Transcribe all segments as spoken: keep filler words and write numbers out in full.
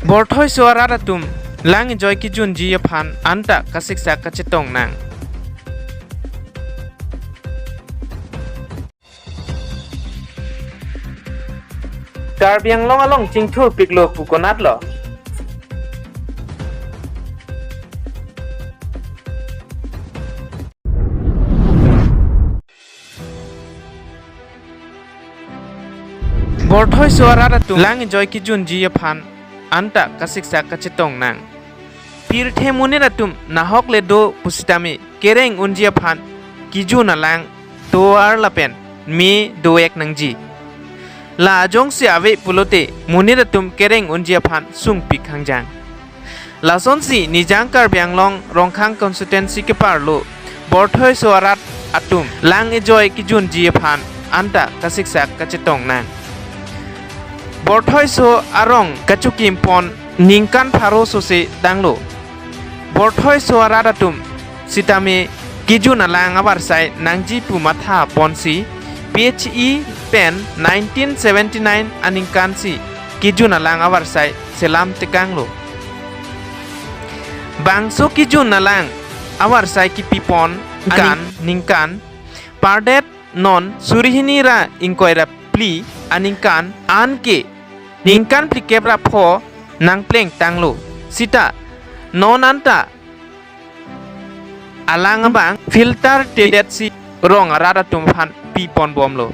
Borthoiso arat atum lang ejoi kejunji aphan anta kasiksak kachetong nang. Karbi Anglong along chingthur piklo pu konatlo? Borthoiso arat atum lang ejoi kejunji aphan anta kasiksak kachetong nang. Pirthe monit atum nahok le do pusitame kereng unji aphan kejun alang tovar lapen me do-ek nangji. La ajongsi ave pulote monit atum kereng unji aphan sungpik hangjang. Lasonsi Nijang Karbi Anglong Rongkhang constituency keparlo Borthoiso arat atum lang ejoi kejunji aphan anta kasiksak kachetong nang. Borthoiso arong kachokimpon ningkan pharo sose tanglo. Borthoiso arat atum sitame kejun alang avarsai nangji pu matha ponsi P H E pen nineteen seventy-nine aningkansi kejun alang avarsai selam tekanglo. Bangso kejun alang avarsai kipipon kan ningkan pardet non suri hini ra ingkoi ra phli aningkan anke ningkan phlikep ra pho nangpleng tanglo. Sita non anta alang abang filter tedetsi rong arat atum aphan piponbomlo.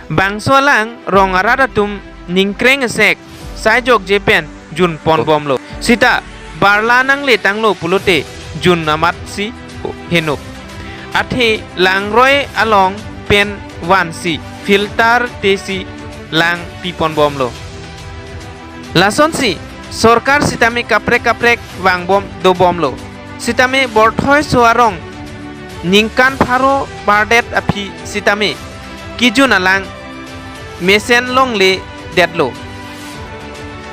Bangso alang rong arat atum ningkreng esek saijokje pen junponbomlo. Sita barla nangle tanglo pulote jun amatsi henuk. Athe langroi along pen vansi filter tesi lang piponbomlo. Lasonsi sorkar sitame kaprek kaprek vangbom dobomlo. Sitame Borthoiso arong ningkan pharo pardet aphi sitame kejun alang mesen longle detlo.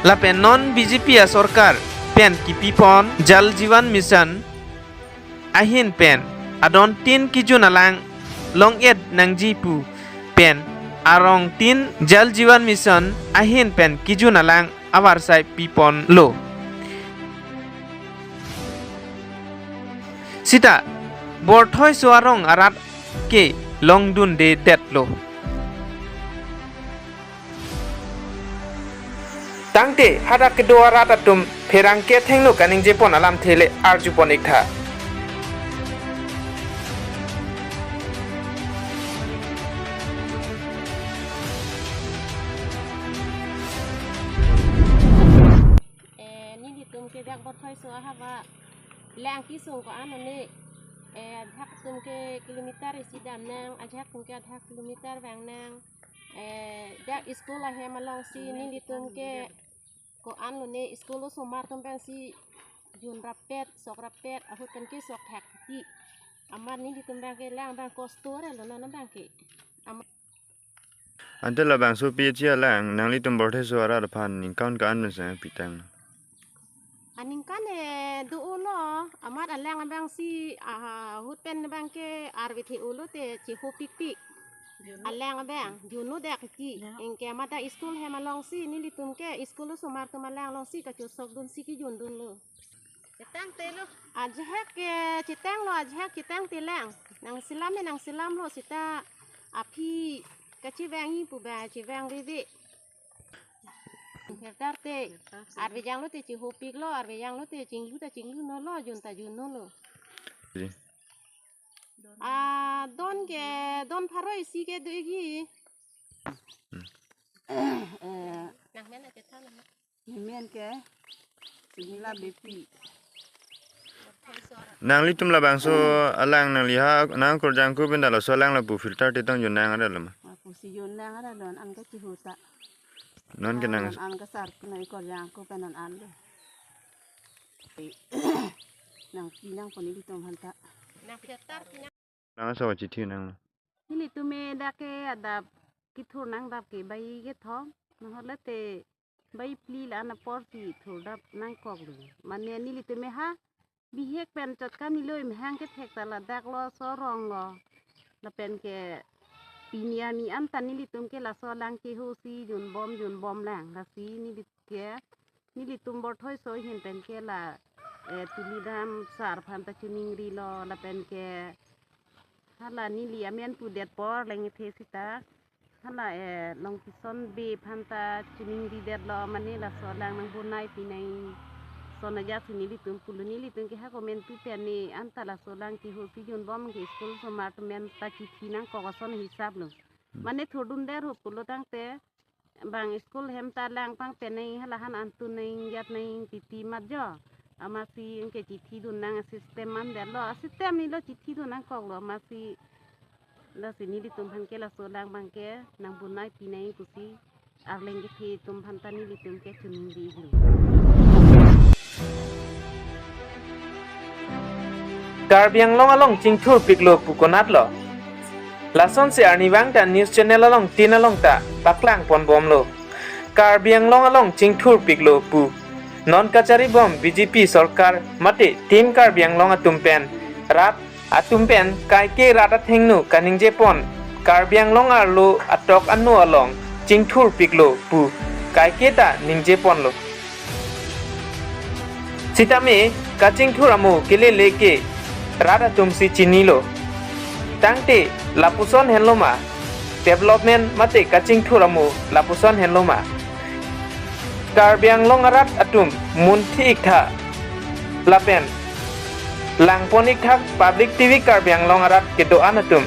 Lapen non B J P asorkar pen kipipon Jal Jeevan Mission ahin pen adontin kejun alang long-et nangji pu pen arongtin Jal Jeevan Mission ahin pen kejun alang avarsai piponlo. Sita Borthoiso arong arat ke longdundedetlo. Tangte hadak kedo arat atum pherangke athengno kaningjepon alamthe le arjupon-iktha. Eh, nelitum ke dak Borthoiso ahava lang kesung ko-an lone, eh, ajahak atum ke kilometer isi dam nang, ajahak atum ke adha kilometer vang nang. Eh, dak school ahem alongsi nelitum ke ko-an lone school osomar atum pensi jun rapet, sok rapet, ahut pen ke sok thak ti. Amat nelitum abang ke lang abang kosto re lo non abang ke. Amat Ante labangso P H E alang nanglitum Borthoiso arat aphan ningkan ko-an pen sang pitang? Aningkan e do-olo, amat alang abangsi, ah, ahut pen abang ke arve the-olo te chihopikpik. Alang abang junno dak ki. Ya. Anke amat dak school hem alongsi nelitum ke school osomar atum alang alongsi kachosokdunsi kejundunlo. Chetangte lo. Ajahak ke chetanglo, ajahak chetangte lang. Nangselam e nangselamlo sita aphi kachevangji pu ba chevang veve. Filter te arve janglo te chihopiklo, arve janglo te chinglu ta chinglunolo, jun ta junnolo. Ji. Ah, don ke don pharo isi ke do-ikji. Hmm. Eh, Nang men aja than. Nemen ke, sini la bepi. Nanglitum labangso alang nangliha nang Korjangko pen da laso alang lapu filter te tong jun nang ada lama. Lapusi jun nang ada don an ke chihuta. Non ke nang. An ke sar kena Korjangko pen an an do. Nangpi nangpo nelitum aphanta. Nang filter pi nang. Nang so chithi nang. Nelitum e dak ke adap kethur nangdap ke bai kethom. Nahot le te bai phli la-an apor kethurdap nangkoklo. Mane nelitum e ha bihek pen chot kamilo, imhang kethek ta ladak lo, sorong lo. Lapen ke pini arni anta nelitum ke laso alang keho si junbom junbom lang, lasi neli ke nelitum borthoi soi ahin pen ke la, eh, tulidam sar aphan ta chiningrilo lapen ke hala neli amen pudet apor lengthe sita hala, eh, Longkison Bey aphan ta chiningridetlo, mane laso alang nangbonai pinangji ason ajat si nelitum pulo. Nelitum ke ha komantu pen ne anta laso alang keho si junbom ke school osomar atum pen ta chithi nangkok ason hisap lo. Hmm. Mane thurdundet ho pulo tangte bang school hem ta lang pangpen nangji, hala han antu nangji, jat nangji titi mat jo. Amatsi anke chithi dun nang system mandetlo, a system ni lo chithi dun nangkoklo, amatsi lasi nelitum aphan ke laso alang abang ke nangbonai pinangji pusi arleng kethe atum aphan ta nelitum ke chiningri-iklo. Karbi Anglong along chingthurpiklo pu konatlo? Lasonsi arnivang ta news channel along tin along ta paklang ponbomlo. Karbi Anglong along chingthurpiklo pu non kacharibom B J P sorkar mate Team Karbi Anglong atum pen rat atum pen kaike rat athengno kaningjepon, Karbi Anglong arlo atok ano along chingthurpiklo pu kaike ta ningjeponlo. Sitame kachingthur amo kelele ke rat atum si chinilo. Tangte lapuson henlo ma? Development mate kachingthur amo lapuson henlo ma? Karbi Anglong arat atum munthi iktha lapen langpon ikthak Public T V Karbi Anglong arat kedo-an atum.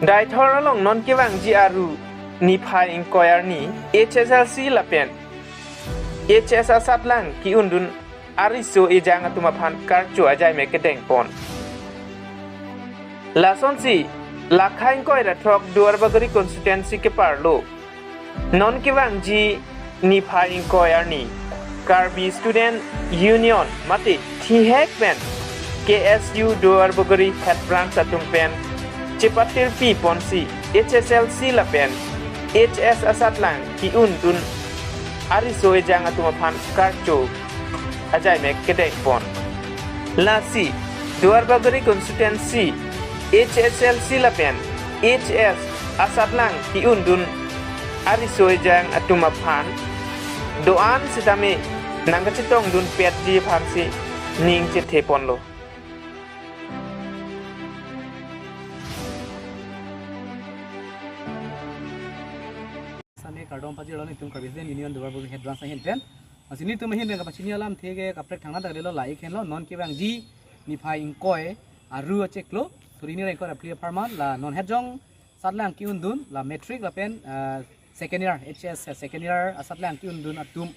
Deithor along non kevangji Aru niphai ingkoi arni H S L C lapen H S asatlang ke-undun ariso ejang atum aphan karcho ajai me kedengpon. Lasonsi lakha ingkoi ra throk Duarbagori constituency keparlo non kevangji niphai ingkoi arni Karbi Student Union mate thihek pen K S U Duarbagori head branch atum pen chepatirpi ponsi H S L C lapen H S asatlang ke-undun ariso ejang atum aphan karcho ajai me kedengpon. Lasi Duarbagori constituency H S L C lapen H S asatlang ke-undun ariso ejang atum aphan do-an sitame nangkachetongdun petji aphansi ning chetheponlo. Sitame kardom pajirlo nelitum Karbi Student Union Duarbagori head branch ahin pen. Lasi nelitum ahin pen kapachini alamthe ke kaprek thangnat ta kalilo, la-ik henlo, non kevangji niphai ingkoi Aru achiklo suri hini ra ingkoi ra phli apharman la non het jong satlang ke-undun la matric lapen, ah, second year H S second year asatlang ke-undun atum,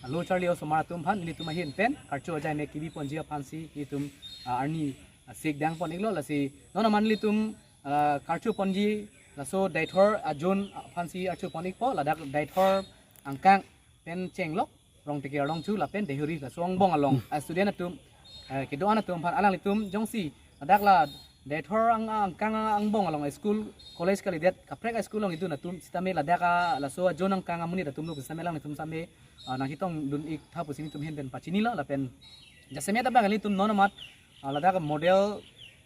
ah, lo charli osomar atum aphan nelitum ahin pen karcho ajai me kebiponji aphansi nelitum, ah, arni, ah, sikdang pon-iklo. Lasi non aman nelitum, ah, karcho ponji laso Deithor a-zone aphansi archo pon-ikpo, ladak Deithor angkang pen chenglok Rongteke Arlongchu lapen Deihori laso angbong along, ah, student atum, eh, kedo-an atum aphan alanglitum jongsi ladak la Deithor ang angkang angbong along school college kalidet kaprek school along idun atum sitame ladak a laso a-zone angkang amonit atum lo sitame alanglitum sitame, ah, nangchetongdun iktha pusi nelitum ahin pen pachinilo lapen jasemet abang nelitum non amat, ah, ladak model,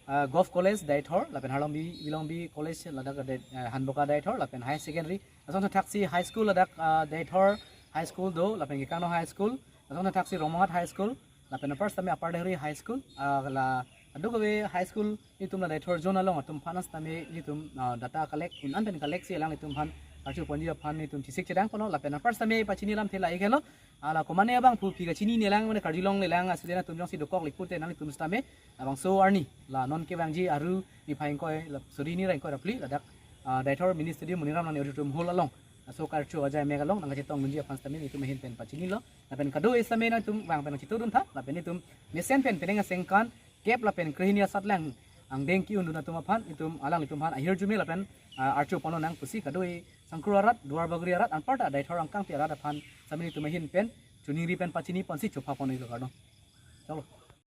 ah, Govt College Deithor lapen Harlongbi Bilongbi College ladak de, ah, Hanboka Deithor lapen higher secondary. Lason thaksi high school ladak, ah, Deithor high school do lapen Kekangno high school. Lason thaksi Rongmonghat high school lapen apar sitame Upper Deihori high school, ah, la aduk ave high school nelitum la Deithor zone along atum aphan sitame nelitum, ah, data collect un-an pen collect si alanglitum aphan karcho ponji aphan nelitum chesik chedang ponlo lapen apar sitame pachini alamthe la-ik henlo. Hala komane abang pu phi kachini nelang mane karjulong nelang a-student atum jongsi dokok likpute nanglitum sitame labangso arni la non kevangji Aru niphai ingkoi la suri hini ra ingkoi ra phli ladak, ah, Deithor Mini Stadium Moniram Nangne Auditorium Hall along laso karcho ajai me along nangkachetongdunji aphan sitame nelitum ahin pen pachinilo lapen kado-an sitame nangtum vang pen nangchitudun tha lapen nelitum mesen pen penang asengkan kep lapen krehini asatlang angdeng ke-undun atum aphan nelitum alanglitum aphan ahirjume lapen, ah, archo ponlonang pusi kado-an Sangkur arat, Duarbagori arat, anparta Deithor angkangpi arat aphan sitame nelitum ahin pen chiningri pen pachini ponsi chopha pon-iklo, kardom. Chalo.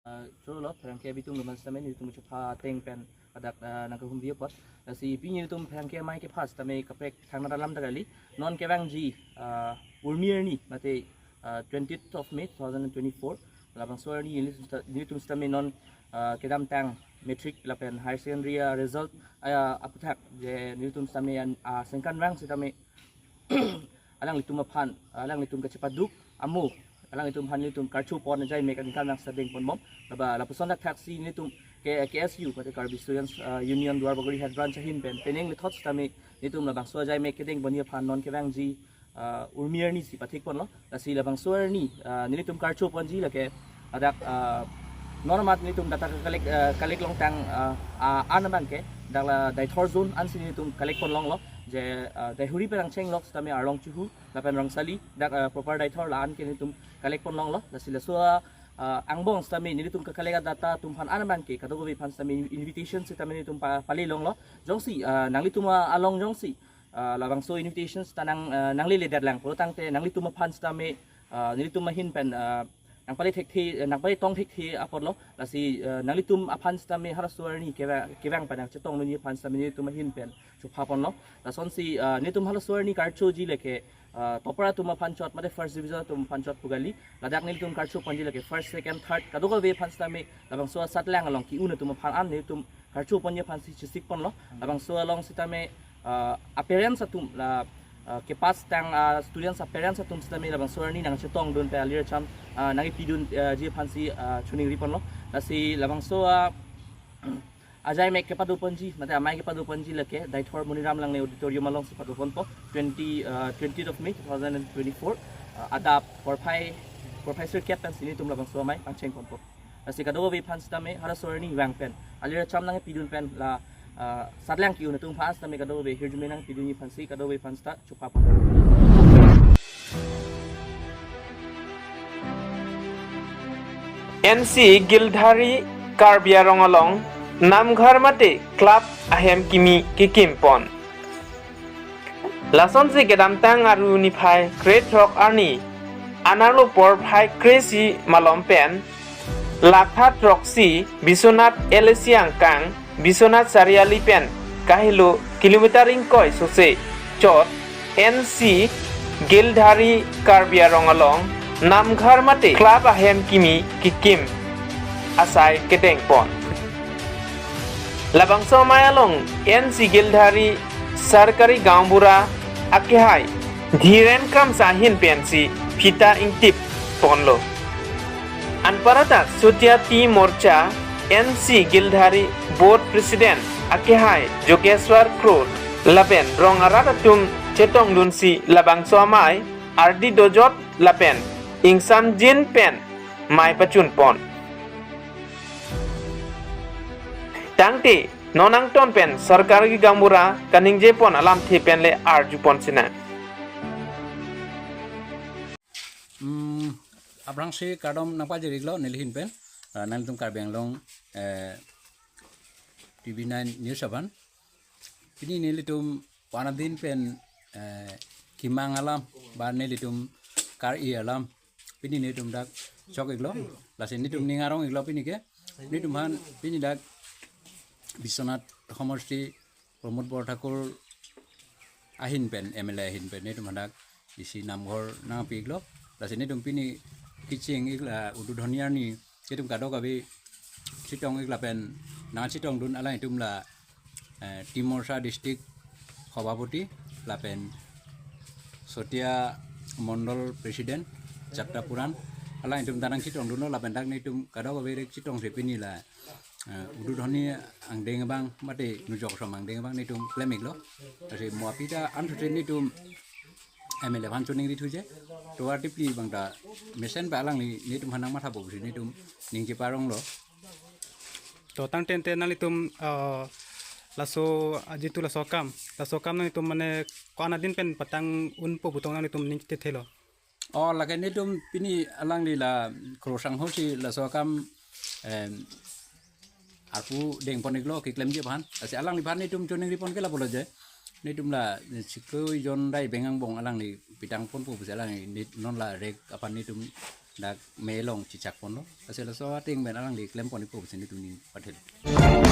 Ah, chalo, pherangke abitung lo man sitame nelitum chopha ateng pen ladak, ah, nangkahumri apot. Lasi pini nelitum pherangke amei kepha sitame kaprek thangnat alam ta kali. Non kevangji, ah, Urmi arni mate uh, twentieth of May two thousand and twenty-four. Labangso arni nelitum sita-, nelitum sitame non, uh, kedamtang matric lapen higher secondary, uh, result, uh, aputhak je nelitum sitame an, uh, sengkan rang sitame alanglitum aphan, alanglitum kachepaduk amo, alanglitum aphan nelitum karcho pon ajai mek aningkan nang sadeng pon bom. Laba lapuson thakthaksi nelitum K-, K S U, mate Karbi Students, uh, Union Duar Bagori Head Branch ahin pen penang methot sitame nelitum labangso ajai mek kedeng ponji aphan non kevangji, uh, urmi arni si pathik ponlo. Lasi labangso arni, uh, nelitum karcho ponji lake, adak, uh, non amat nelitum data collect, uh, collect longtang, uh, uh, an abangke dak la Deithor zone ansi nelitum collect pon longlo. Je, uh, Deihori pen angchenglok sitame Arlong Chuhu lapen Rangsali, dak, uh, proper Deithor la-an ke nelitum collect pon longlo. Lasi laso, uh, angbong sitame nelitum ka-collect a-data atum aphan an abangke kadokave aphan sitame invitation sitame nelitum pa-, pale longlo. Jongsi, uh, nanglitum, uh, along jongsi, uh, labangso invitation sita nang, uh, nanglele detlang pulo tangte nanglitum aphan sitame, uh, nelitum ahin pen, uh, nangpale thekthe, nangpale tong thekthe apotlo. Lasi, uh, nanglitum aphan sitame halaso arni kevang, kevang pen nangchetongdunji aphan sitame nelitum ahin pen chopha ponlo. Lasonsi, uh, nelitum halaso arni karchoji lake, uh, topper atum aphan chot mate first division atum aphan chot pu kali. Ladak nelitum karcho ponji lake first, second, third kadokave aphan sitame labangso asatlang along ki-un atum aphan an nelitum karcho ponji aphansi chesik ponlo. Labangso along sitame, uh, a-parents atum la, uh, kepass tang, uh, students a-parents atum sitame labangso arni nangchetongdun pen alir acham, uh, nangkipidun, uh, ji aphansi, uh, choningri ponlo. Lasi labangso, uh, ajai mek kepado ponji mate amei kepado ponji lake Deithor Moniram Langneh Auditorium alongsi pado ponpo, twenty, uh, twentieth of May two thousand and twenty-four, uh, adap porphai, porphai sirkep pensi nelitum labangso amei pangcheng ponpo. Lasi kadokave aphan sitame halaso arni vang pen alir acham nangpidun pen la, uh, satlang ki-un atum aphan sitame kadokave hirjume nangpidunji aphansi kadokave aphan sita chopha pon. N C Gildhari Karbi Anglong along Namghar mate club ahem kimi kekim pon. Lasonsi kedamtang Aru niphai krethrok arni anerlo porphai kresi malom pen lakha throksi Biswanath L A C angkang Biswanath Chariali pen kahelo kilometer ingkoi sose chot N C Gildhari Karbi Anglong along Namghar mate club ahem kimi kekim asai kedeng pon. Labangso amei along N C Gildhari Sarkari Gaonbura akehai Dhiren Kramsa ahin pensi phita ingtip ponlo. Anparta Sotia Tea Morcha N C Gildhari Board President akehai Jokeswar Kro lapen rong arat atum chetongdunsi labangso amei ardi dojot lapen ingsamjin pen mei pachun pon. Tangte non angton pen Sarkari Gaonbura kaningje pon alamthe pen le arju pon sinang. Hmm, aphrangsi kardom nangpajir-iklo neli ahin pen, ah, nangtum Karbi Anglong, eh, T V nine News aphan. Pini nelitum ko-an adin pen, eh, kemang alam, ba nelitum kar-i alam. Pini nelitum dak chok-iklo, lasi nelitum ning arong-iklo pini ke. Nelitum aphan pini dak Biswanath Homosti Pramod Borthakur ahin pen, M L A ahin pen nelitum aphan dak isi namghor nangpi-iklo. Lasi nelitum pini kecheng-ik la Ududhoni arni nelitum kadokave chetong-ik lapen nangchetongdun alangtum la, eh, Tea Morcha District Sabhapati lapen Sotia Mondol President Jatra Puran, alangtum ta nangchetongdunlo lapen dak nelitum kadokave rek chetongsi pini la, eh, Ududhoni angdeng abang mate Nujok Som angdeng abang nelitum klem-iklo. Lasi mo aphi ta anthotsi nelitum M L A aphan choningri thuji. Tovar Tipli abang ta mesen ba alangli nelitum aphan nangmathapo pusi nelitum ning cheparonglo. To tangte nanglitum, eh, laso, ah, jitu laso akam, laso akam nanglitum mane ko-an adin pen patang unpo pu tong nanglitum ning chethelo. Oh, lake nelitum pini alangli la Kro Sangho si laso akam, em, arpu deng pon-iklo keklemji aphan. Lasi alangliphan nelitum choningri pon ke lapulo je. Nelitum la chiklo jon dai beng angbong alangli pitang ponpo pusi alangli nit non la rek aphan nelitum dak mei along chechak ponlo. Lasi laso ateng pen alangli klem pon-ikpo pusi nelitum ning pathelo.